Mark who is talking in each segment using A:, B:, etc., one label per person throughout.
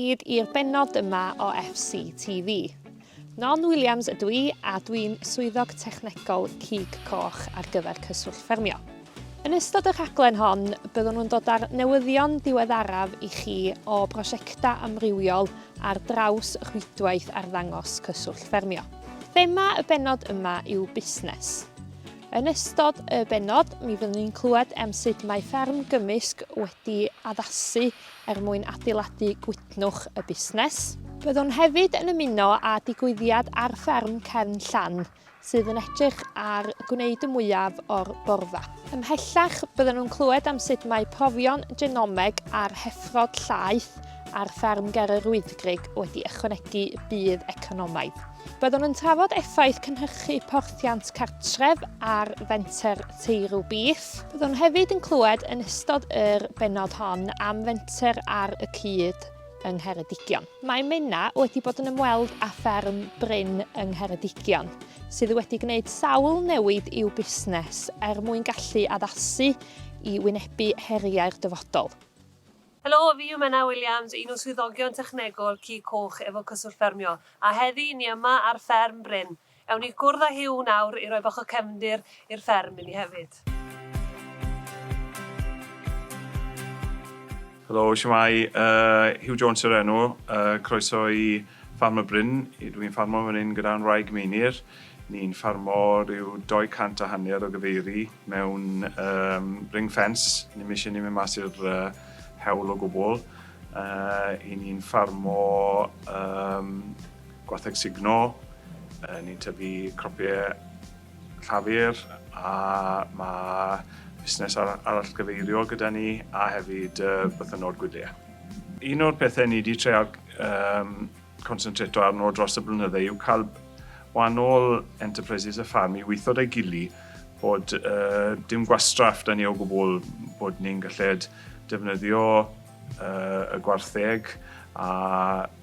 A: gyd i'r bennod yma o FCTV. Non Williams ydw i a dwi'n swyddog technegol Cig Coch ar gyfer Cyswllt Ffermio. Yn ystod y rhaglen hon, byddwn yn dod â'r newyddion diweddaraf i chi o brosiectau amrywiol ar draws rhwydwaith arddangos Cyswllt Ffermio. Thema y bennod yma yw busnes. Yn ystod y bennod, mi fyddwn ni'n clywed am sut mae fferm gymysg wedi addasu er mwyn adeiladu gwytnwch y busnes. Byddwn hefyd yn ymuno â digwyddiad ar fferm Cefn Llan sydd yn edrych ar gwneud y mwyaf o'r borfa. Ymhellach, bydden nhw'n clywed am sut mae profion genomeg ar heffrod llaeth ar fferm ger yr Wyddgrug wedi ychwanegu budd economaidd. Byddwn yn trafod effaith cynhyrchu porthiant cartref ar fenter Teirw Beef. Byddwn hefyd yn clywed yn ystod yr bennod hon am fenter ar y cyd yng Ngheredigion. Mae Menna wedi bod yn ymweld â fferm Bryn yng Ngheredigion, sydd wedi gwneud sawl newid i'w busnes er mwyn gallu addasu i wynebu heriau'r dyfodol.
B: Helo, fi yw Menna Williams, un o swyddogion technegol Cig Coch efo Cyswllt Ffermio, a heddi ni yma ar fferm Bryn. Ewn ni gwrdd â Huw nawr i roi bach o cefndir i'r fferm i ni hefyd.
C: Helo, shwmae, uh, Huw Jones yw'r enw, uh, croeso i Ffarm y Bryn. Dwi'n ffarmo fan hyn gyda'n wraig Meinir. Ni'n ffarmo rhyw 200 a hanner o gyfeiri mewn um, ring fence. Ni'n eisiau ni mynd mas i'r uh, hewl o gwbl. Uh, I ni'n ffarmo um, gwartheg sugno, uh, ni'n tyfu cropiau llafur a mae busnes arallgyfeirio gyda ni a hefyd uh, bythynnod gwyliau. Un o'r pethau ni wedi treial um, concentreto arno dros y blynydde yw cael wahanol enterprises y ffarm i weithio da'i gili bod uh, dim gwastraff da ni o gwbl, bod ni'n galled defnyddio uh, y gwartheg a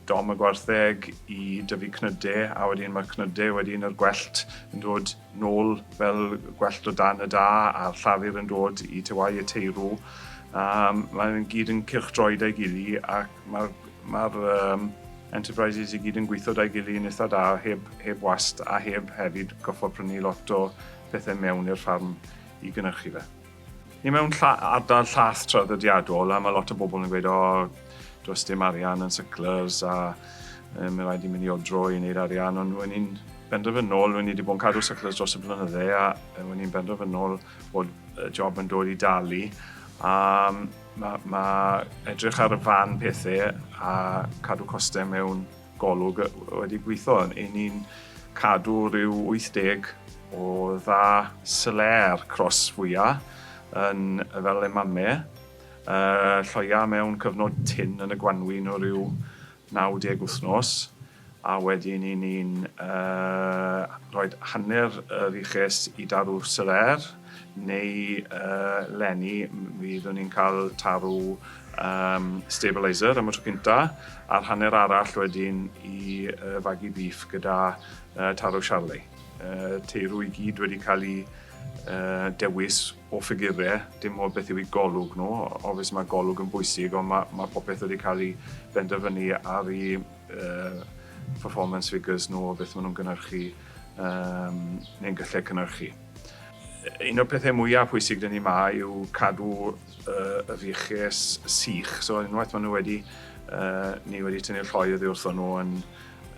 C: dom y gwartheg i dyfu cnyde a wedyn mae'r cnyde wedyn yr gwellt yn dod nôl fel gwellt o dan y da a'r llafur yn dod i tywau y teirw. Um, mae'n gyd yn cylchdroi da'i gili ac mae'r Mae'r um, enterprises i gyd yn gweithio da'i gilydd yn eitha da, heb, heb wast a heb hefyd goffod prynu lot o pethau mewn i'r ffarm i gynnyrchu fe. Ni mewn lla, ardal llath traddodiadol a mae lot o bobl yn gweud o, does dim arian yn sucklers a um, mae rhaid i mynd i odro i wneud arian, ond wyn ni'n benderfynol, wyn ni wedi bod yn cadw sucklers dros y blynydde a wyn ni'n benderfynol bod y job yn dod i dalu. A Mae, mae edrych ar y fan pethau a cadw costau mewn golwg wedi gweithio. I ni'n cadw rhyw 80 o dda Salers cross fwyaf yn fel emame, uh, lloia mewn cyfnod tyn yn y gwanwyn o ryw 90 wythnos, a wedyn 'y ni'n rhoi hanner yr uches i darw Salers, neu 'leni mi fyddwn ni'n cael tarw um, stabiliser am y tro cynta, a'r hanner arall wedyn i uh, fagu beef gyda uh, tarw Charlie. Uh, teirw i gyd wedi cael ei uh, dewis o ffigurau, dim o beth yw eu golwg nhw. Obviously mae golwg yn bwysig, ond mae, mae popeth wedi cael ei benderfynu ar eu uh, performance figures nhw o beth maen nhw'n gynhyrchu um, neu'n gallu cynhyrchu. Un o'r pethau mwyaf pwysig dyn ni ma yw cadw uh, y fuches sych. So unwaith maen nhw wedi, uh, ni wedi tynnu'r lloi oddi wrthon nhw yn,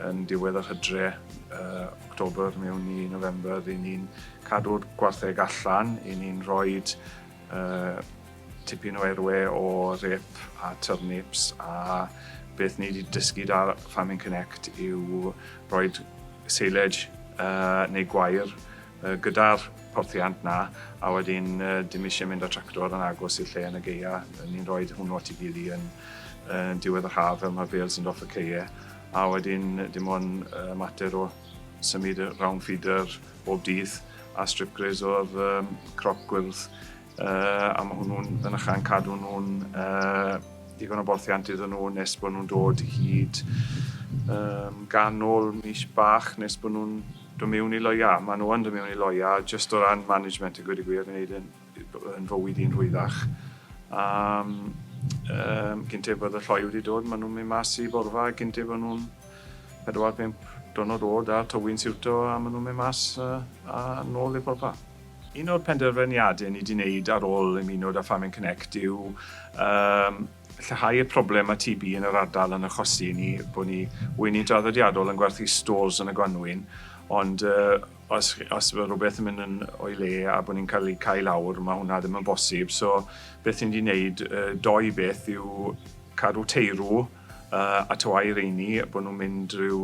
C: yn diwedd yr hydre, uh, October mewn i November, i ni'n cadw'r gwartheg allan, i ni'n rhoi uh, tipyn o erwe o rep a turnips a beth ni wedi dysgu da Farming Connect yw rhoi silage uh, neu gwair uh, gyda'r porthiant na a wedyn uh, dim eisiau mynd â tractor yn agos i'r lle yn y geia. Ni'n rhoi hwnnw at ei gilydd yn, yn diwedd yr haf fel mae'r bales yn dod off y ceie a wedyn dim ond uh, mater o symud y round feeder bob dydd a strip graze o'r um, crop gwyrdd uh, a mae hwnnw'n yn ychan cadw nhw'n uh, digon o borthiant iddyn nhw nes bod nhw'n dod hyd um, ganol mis bach nes bod nhw'n dod mewn i loia. Mae nhw yn dod mewn i loia, just o ran management yn gweud y gwir, yn gwneud yn, yn fywyd i'n rhwyddach. Um, gynte bod y lloi wedi dod, maen nhw'n mynd mas i borfa, gynte bod nhw'n 4-5 diwrnod oed a'r tywy'n siwto a maen nhw'n mynd mas a nôl i'r borfa. Un o'r penderfyniadau ni wedi wneud ar ôl ymuno â Farming Connect yw lleihau y problem mae TB yn yr ardal yn achosi i ni, bod ni, wy ni'n draddodiadol yn gwerthu stores yn y gwanwyn, ond os mae rhywbeth yn mynd yn o'i le a bod ni'n cael ei cau lawr, mae hwnna ddim yn bosib. So beth ni'n wedi wneud, doi beth yw cadw teirw a tywau reini, bod nhw'n mynd rhyw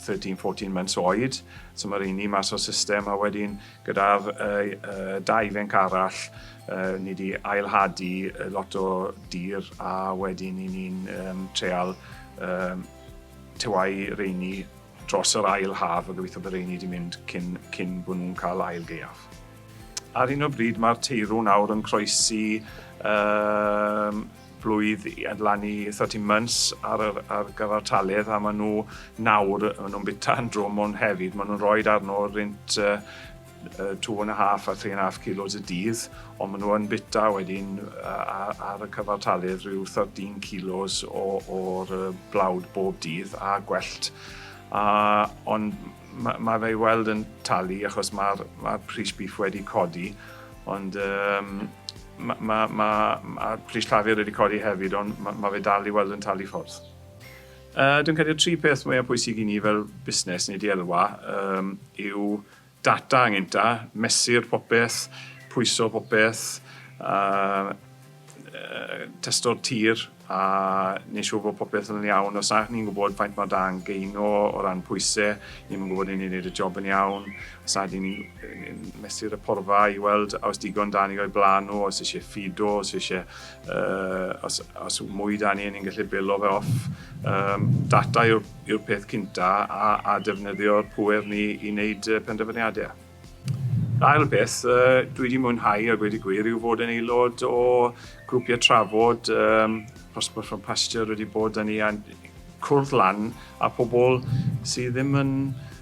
C: 13-14 months oed. So mae reini mas o'r system a wedyn gyda'r dau fenc arall ni wedi ailhadu lot o dir a wedyn i ni'n treial tywau reini dros yr ail haf a gobeithio bod reini wedi mynd cyn bod nhw'n cael ail gaeaf. Ar hyn o bryd mae'r teirw nawr yn croesi blwydd yn lan i 13 months ar gyfartaledd a maen nhw nawr, maen nhw'n bita yn drwm ond hefyd maen nhw'n rhoi arno rint 2.5 a 3.5 kilos y dydd, ond maen nhw yn bita wedyn ar y cyfartaledd rhyw 13 kilos o'r blawd bob dydd a gwellt. Ond mae fe i weld yn talu achos mae'r pris beef wedi codi, ond ma pris llafur wedi codi hefyd, ond ma fe dal i weld yn talu ffordd. Dwi'n credu'r tri peth mwyaf pwysig i ni fel busnes ni wedi elwa yw data yn gynta, mesur popeth, pwyso popeth, testo'r tir a neud siŵr bod popeth yn iawn. Os na ni'n gwybod faint mae da'n gaino o ran pwysau, ni'n gwybod ni'n neud y job yn iawn. Os na ni'n mesur y porfa i weld a oes digon da ni o'i blaen nhw, os eisiau ffido, os eisiau os mwy da ni, ni'n gallu bilo fe off. Data yw'r peth cynta a defnyddio'r pŵer ni i wneud penderfyniadau. Ail beth dwi wedi mwynhau a gweud y gwir yw fod yn aelod o grwpiau trafod, Prosper from Pasture wedi bod â ni a cwrdd lan a pobl sydd ddim yn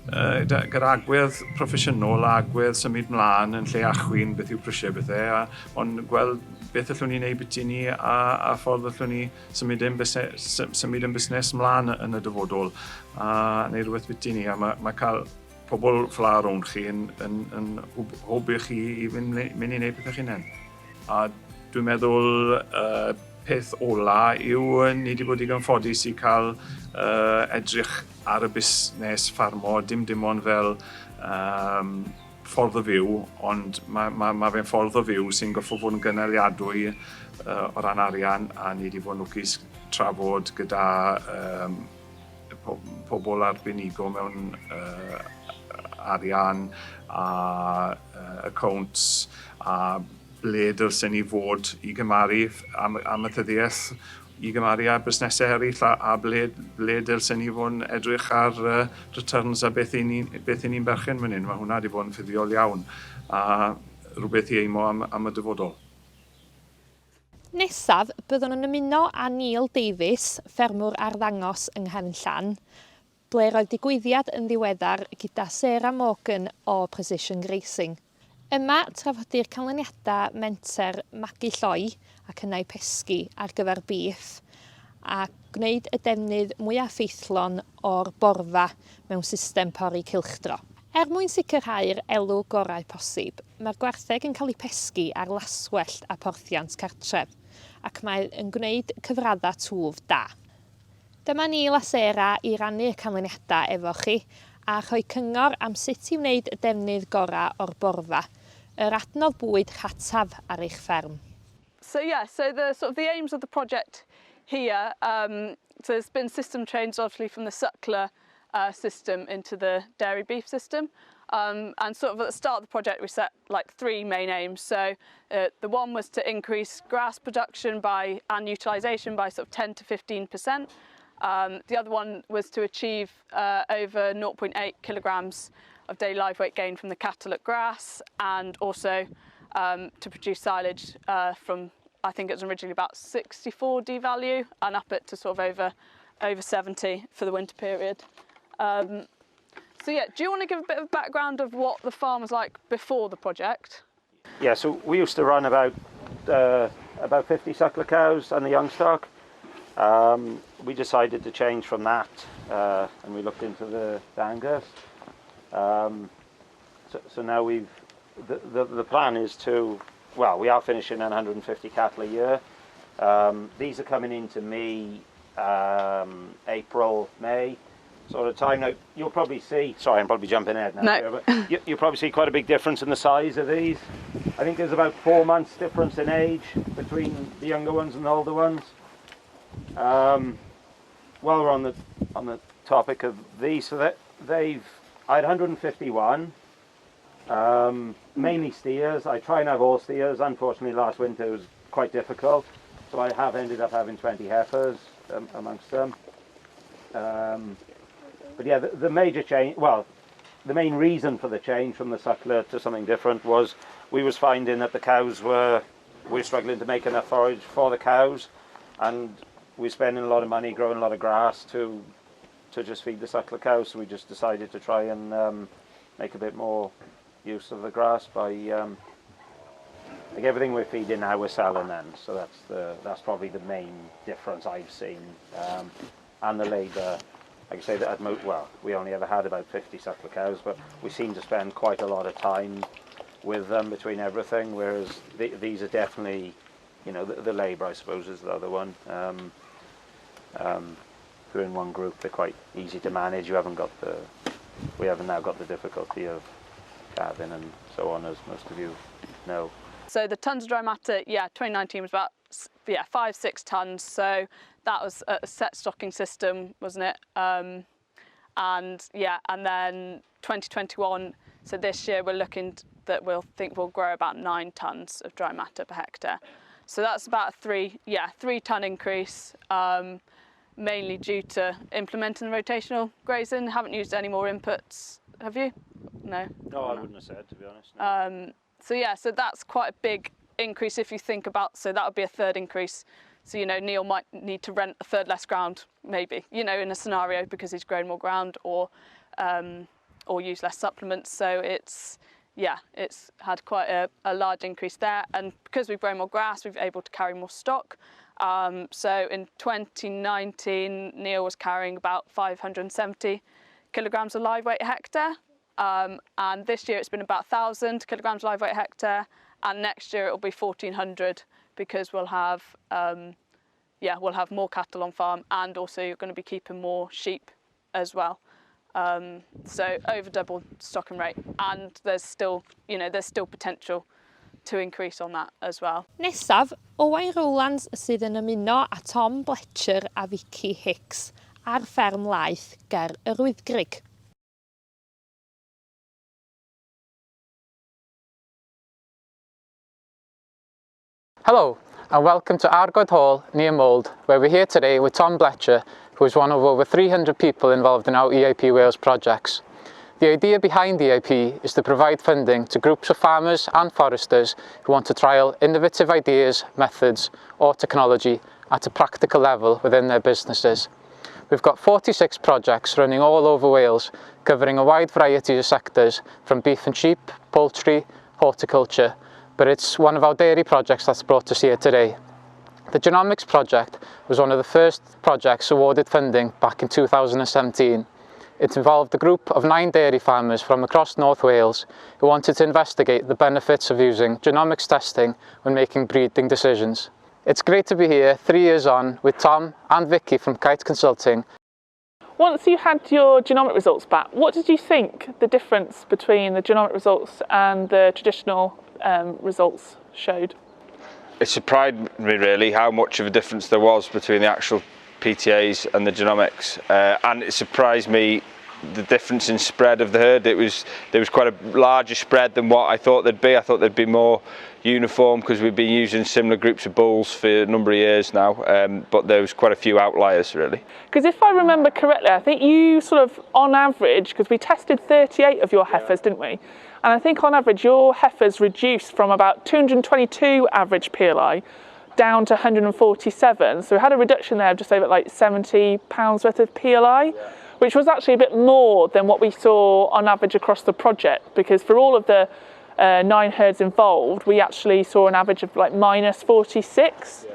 C: gyda agwedd proffesiynol a agwedd symud mlaen yn lle achwyn beth yw prisiau bethau, ond gweld beth allwn ni wneud byti ni a ffordd allwn ni symud ein busnes mlaen yn y dyfodol a wneud rhywbeth byti ni a mae cael pobl ffla rownd chi yn hwb i chi i fynd i wneud pethau chi'n hunain. A dwi'n meddwl peth ola yw ni wedi bod digon ffodus i cael edrych ar y busnes ffarmo, dim ond fel ffordd o fyw, ond mae fe'n ffordd o fyw sy'n goffo fod yn gynaliadwy o ran arian, a ni wedi bod yn lwcus trafod gyda pobl arbenigo mewn arian a accounts a ble dylsen ni fod i gymaru am amaethyddiaeth i gymaru â busnesau eraill a ble dylsen ni fod yn edrych ar returns a beth i ni'n berchen fan hyn. Mae hwnna wedi bod yn fuddiol iawn a rhywbeth i aimo am y dyfodol.
A: Nesaf, byddwn yn ymuno â Neil Davies, ffermwr arddangos yng Nghefn Llan, ble roedd digwyddiad yn ddiweddar gyda Sarah Morgan o Precision Grazing. Yma, trafodir canlyniadau menter magu lloi ac yna eu pesgi ar gyfer bîff, a gwneud y defnydd mwyaf effeithlon o'r borfa mewn system pori cylchdro. Er mwyn sicrhau'r elw gorau posib, mae'r gwartheg yn cael eu pesgi ar laswellt a phorthiant cartref, ac mae yn gwneud cyfraddau twf da. Dyma Neil a Sarah i rannu y canlyniadau efo chi a rhoi cyngor am sut i wneud y defnydd gorau o'r borfa, yr adnodd bwyd rhataf ar eich fferm.
D: So yeah, so the sort of the aims of the project here, so there's been system change obviously from the suckler system into the dairy beef system. And sort of at the start of the project we set like three main aims. So the one was to increase grass production by and utilisation by sort of 10 to 15%. The other one was to achieve over 0.8 kilograms of daily live weight gain from the cattle at grass, and also to produce silage from, I think it was originally about 64 D value and up it to sort of over 70 for the winter period. So yeah, do you want to give a bit of background of what the farm was like before the project?
E: Yeah, so we used to run about about 50 suckler cows and the young stock. We decided to change from that, and we looked into the Angus. So now we've the plan is to, well, we are finishing 150 cattle a year. These are coming into me April, May sort of time. Now you'll probably see, sorry, I'm probably jumping ahead now.
D: No.
E: But you'll probably see quite a big difference in the size of these. I think there's about 4 months difference in age between the younger ones and the older ones. While we're on the topic of these, so that I had 151, mainly steers. I try and have all steers. Unfortunately, last winter it was quite difficult, so I have ended up having 20 heifers amongst them. But yeah, the major change, well, the main reason for the change from the suckler to something different was we was finding that the cows were struggling to make enough forage for the cows, and we're spending a lot of money growing a lot of grass to just feed the suckler cows. So we just decided to try and make a bit more use of the grass by like everything we're feeding now we're selling then. So that's probably the main difference I've seen, and the labour. Like I say, that at well, we only ever had about 50 suckler cows, but we seem to spend quite a lot of time with them between everything. Whereas these are definitely, you know, the labour, I suppose, is the other one. They're in one group, they're quite easy to manage. You haven't got we haven't now got the difficulty of calving and so on, as most of you know.
D: So the tons of dry matter, yeah, 2019 was about 5-6 tons. So that was a set stocking system, wasn't it? And yeah, and then 2021, so this year we're looking that we'll think we'll grow about 9 tons of dry matter per hectare. So that's about a 3 ton increase, mainly due to implementing the rotational grazing. Haven't used any more inputs, have you? No.
E: No, I wouldn't have said, to be honest. No.
D: So yeah, so that's quite a big increase if you think about, so that would be a third increase. So, you know, Neil might need to rent a third less ground, maybe, you know, in a scenario because he's grown more ground or use less supplements. So it's, yeah, it's had quite a large increase there. And because we've grown more grass, we've been able to carry more stock. So in 2019, Neil was carrying about 570 kilograms of live weight a hectare. And this year it's been about 1,000 kilograms live weight a hectare. And next year it'll be 1,400 because we'll have, we'll have more cattle on farm, and also you're going to be keeping more sheep as well. So over double stocking rate, and there's still, you know, there's still potential to increase on that as well.
A: Nesaf, Owain Rowlands sydd yn ymuno â Tom Bletcher a Vicky Hicks ar fferm laeth ger yr Wyddgrug.
F: Hello and welcome to Argoed Hall near Mold, where we're here today with Tom Bletcher, who is one of over 300 people involved in our EIP Wales projects. The idea behind EIP is to provide funding to groups of farmers and foresters who want to trial innovative ideas, methods or technology at a practical level within their businesses. We've got 46 projects running all over Wales, covering a wide variety of sectors from beef and sheep, poultry, horticulture, but it's one of our dairy projects that's brought us here today. The Genomics project was one of the first projects awarded funding back in 2017. It involved a group of 9 dairy farmers from across North Wales who wanted to investigate the benefits of using genomics testing when making breeding decisions. It's great to be here 3 years on with Tom and Vicky from Kite Consulting.
G: Once you had your genomic results back, what did you think the difference between the genomic results and the traditional results showed?
H: It surprised me really how much of a difference there was between the actual PTAs and the genomics, and it surprised me the difference in spread of the herd. There was quite a larger spread than what I thought there'd be. I thought there'd be more uniform because we've been using similar groups of bulls for a number of years now, but there was quite a few outliers really.
G: Because if I remember correctly, I think you sort of on average, because we tested 38 of your heifers, didn't we? And I think on average your heifers reduced from about 222 average PLI down to 147. So we had a reduction there of just over like £70 worth of PLI. Yeah. Which was actually a bit more than what we saw on average across the project, because for all of the uh, nine herds involved, we actually saw an average of like minus 46.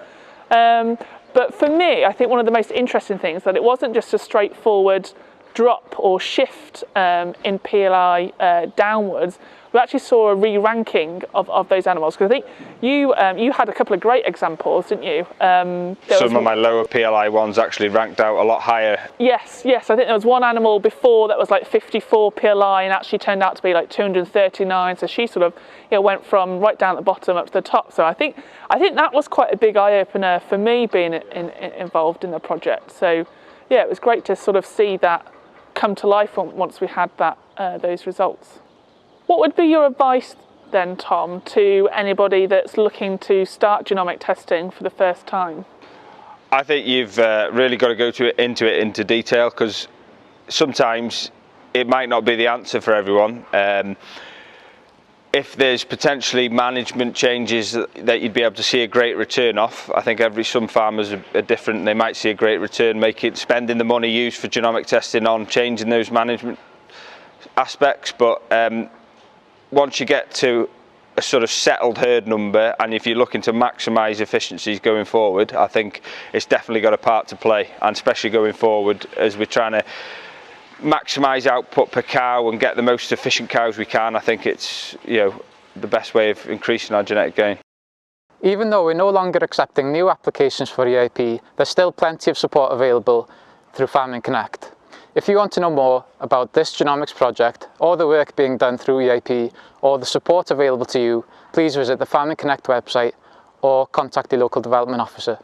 G: Yeah. But for me, I think one of the most interesting things that it wasn't just a straightforward drop or shift in PLI downwards, we actually saw a re-ranking of, of those animals. Because I think you you had a couple of great examples, didn't you?
H: Some of my lower PLI ones actually ranked out a lot higher.
G: Yes, yes. I think there was one animal before that was like 54 PLI and actually turned out to be like 239. So she sort of you know, went from right down at the bottom up to the top. So I think I think that was quite a big eye opener for me being in, in, involved in the project. So yeah, it was great to sort of see that come to life once we had that those results. What would be your advice then, Tom, to anybody that's looking to start genomic testing for the first time?
H: I think you've really got to go to it, into it into detail because sometimes it might not be the answer for everyone. If there's potentially management changes that you'd be able to see a great return off, I think every some farmers are, are different. They might see a great return making spending the money used for genomic testing on changing those management aspects. But once you get to a sort of settled herd number and if you're looking to maximise efficiencies going forward, I think it's definitely got a part to play and especially going forward as we're trying to maximise output per cow and get the most efficient cows we can. I think it's you know the best way of increasing our genetic gain.
F: Even though we're no longer accepting new applications for EIP, there's still plenty of support available through Farming Connect. If you want to know more about this genomics project or the work being done through EIP or the support available to you, please visit the Farming Connect website or contact the local development officer.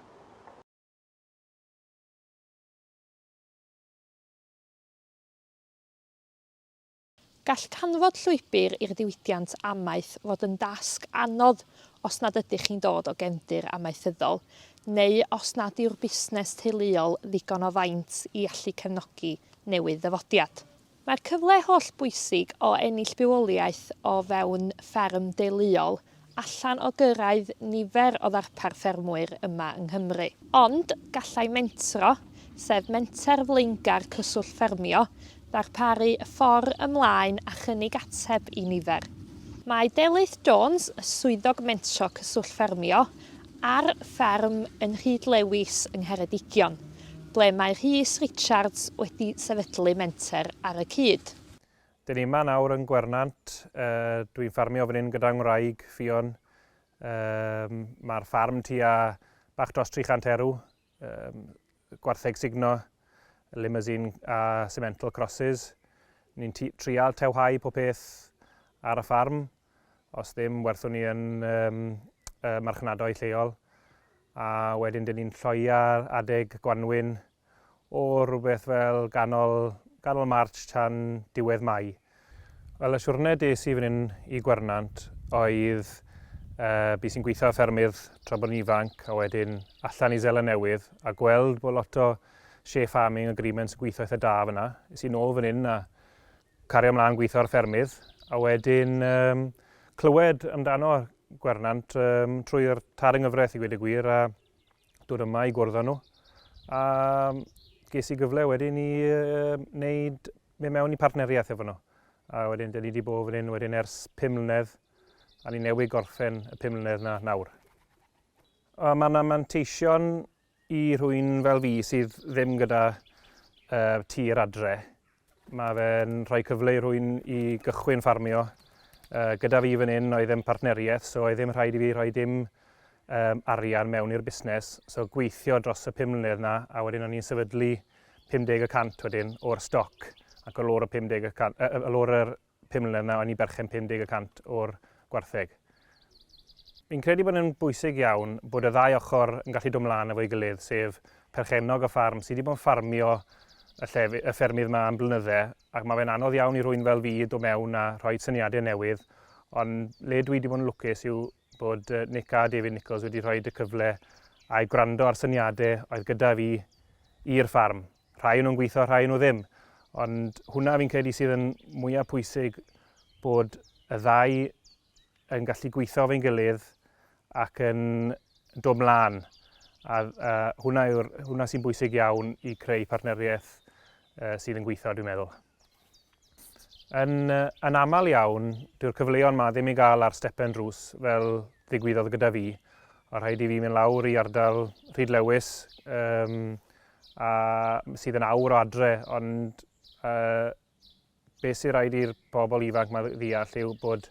A: Gall canfod llwybr i'r diwydiant amaeth fod yn dasg anodd os nad ydych chi'n dod o gefndir amaethyddol, neu os nad yw'r busnes teuluol ddigon o faint i allu cefnogi newydd ddyfodiad. Mae'r cyfle holl bwysig o ennill bywoliaeth o fewn fferm deuluol allan o gyrraedd nifer o ddarpar ffermwyr yma yng Nghymru. Ond gallai Mentro, sef menter flaengar Cyswllt Ffermio, ddarparu ffordd ymlaen a chynnig ateb i nifer. Mae Delyth Jones, y swyddog Mentro Cyswllt Ffermio, ar fferm yn Rhydlewis yng Ngheredigion, ble mae Rhys Richards wedi sefydlu menter ar y cyd.
I: Dyn ni yma nawr yn Gwernant. Uh, dwi'n ffarmio fan hyn gyda ngwraig, Ffion. Um, Mae'r ffarm tua bach dros 300 erw. Um, gwartheg sugno, limousine a Simmental crosses. Ni'n trial tewhau pob peth ar y ffarm. Os ddim, werthwn ni yn um, uh, marchnadoedd lleol. A wedyn dyn ni'n lloia adeg gwanwyn o rhywbeth fel ganol, ganol March tan diwedd Mai. Wel, y siwrne des i fan hyn i Gwernant oedd uh, bu sy'n gweithio ar ffermydd tra bod yn ifanc a wedyn allan i Seland Newydd a gweld bod lot o share farming agreements yn gweithio eitha da fyna. Es i nôl fan hyn a cario ymlaen gweithio ar ffermydd a wedyn um, clywed amdano Gwernant um, trwy'r tad yng nghyfraith i gweud y gwir a dod yma i gwrdd â nhw. A ges i gyfle wedyn i uh, wneud, mynd mewn i partneriaeth efo nhw. A wedyn, dyn ni wedi bod fan hyn wedyn ers 5 mlynedd, a ni newydd gorffen y 5 mlynedd na nawr. A mae yna manteision i rhywun fel fi sydd ddim gyda uh, tir adre. Mae fe'n rhoi cyfle i rhywun i gychwyn ffarmio. Uh, gyda fi fan hyn oedd yn partneriaeth, so oedd ddim rhaid i fi rhoi dim um, arian mewn i'r busnes. So gweithio dros y 5 mlynedd na, a wedyn o'n i'n sefydlu 50 y cant wedyn o'r stoc. Ac o lawr y 50 y cant, uh, lawr yr 5 mlynedd na, o'n i berchen 50 y cant o'r gwartheg. Fi'n credu bod yn bwysig iawn bod y ddau ochr yn gallu dod mlaen efo'i gilydd, sef perchennog y ffarm sydd wedi bod yn ffarmio y, llef, y ffermydd yma am blynydde, ac mae fe'n anodd iawn i rhywun fel fi dod mewn a rhoi syniadau newydd, ond le dwi wedi bod yn lwcus yw bod Nick a David Nichols wedi rhoi y cyfle a'i gwrando ar syniadau oedd gyda fi i'r ffarm. Rhai nhw'n gweithio, rhai nhw ddim. Ond hwnna fi'n credu sydd yn mwyaf pwysig bod y ddau yn gallu gweithio efo'n gilydd ac yn dod mlaen. A, a hwnna, yw'r, hwnna sy'n bwysig iawn i creu partneriaeth uh, sydd yn gweithio, dwi'n meddwl. Yn, yn aml iawn, dyw'r cyfleon ma ddim i gael ar stepen drws fel ddigwyddodd gyda fi. O rhaid i fi mynd lawr i ardal Rhydlewis, um, a, sydd yn awr o adre, ond uh, beth sy'n rhaid i'r bobl ifanc ma ddeall yw bod,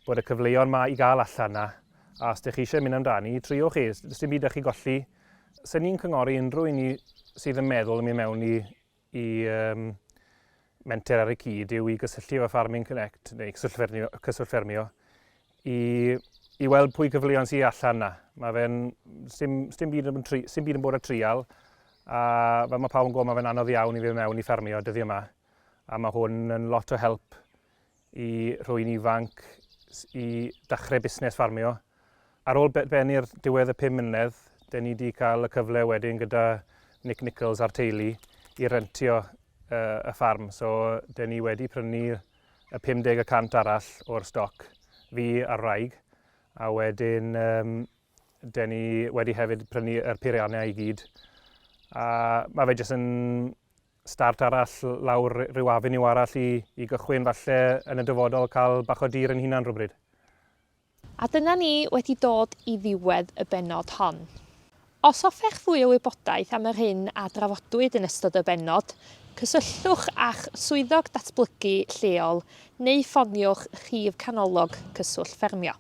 I: bod y cyfleon ma i gael allan na, a os ydych chi eisiau mynd amdani, triwch chi, does dim byd â chi golli. Sen ni'n cynghori unrhyw un sydd yn meddwl yn mynd mewn i, i um, menter ar y cyd yw i gysylltu efo Farming Connect neu Cyswllt Ffermio, Cyswllt Ffermio i, i weld pwy gyfleon sydd allan na. Mae fe'n, sim, sim byd yn, tri, sim byd yn bod y trial, a fel mae pawb yn gwybod, mae fe'n anodd iawn i fi mewn i ffermio dyddiau yma. A mae hwn yn lot o help i rhywun ifanc i dechrau busnes ffarmio. Ar ôl bennu'r diwedd y 5 mlynedd, den ni wedi cael y cyfle wedyn gyda Nick Nichols a'r teulu i rentio uh, y ffarm. So, den ni wedi prynu y 50 y cant arall o'r stoc, fi a'r wraig, a wedyn um, den ni wedi hefyd prynu yr peiriannau i gyd. A mae fe jyst yn start arall lawr rhyw avenue arall i, i gychwyn falle yn y dyfodol cael bach o dir yn hunan rhywbryd.
A: A dyna ni wedi dod i ddiwedd y bennod hon. Os hoffech fwy o wybodaeth am yr hyn a drafodwyd yn ystod y bennod, cysylltwch â'ch swyddog datblygu lleol neu ffoniwch rhif canolog Cyswllt Ffermio.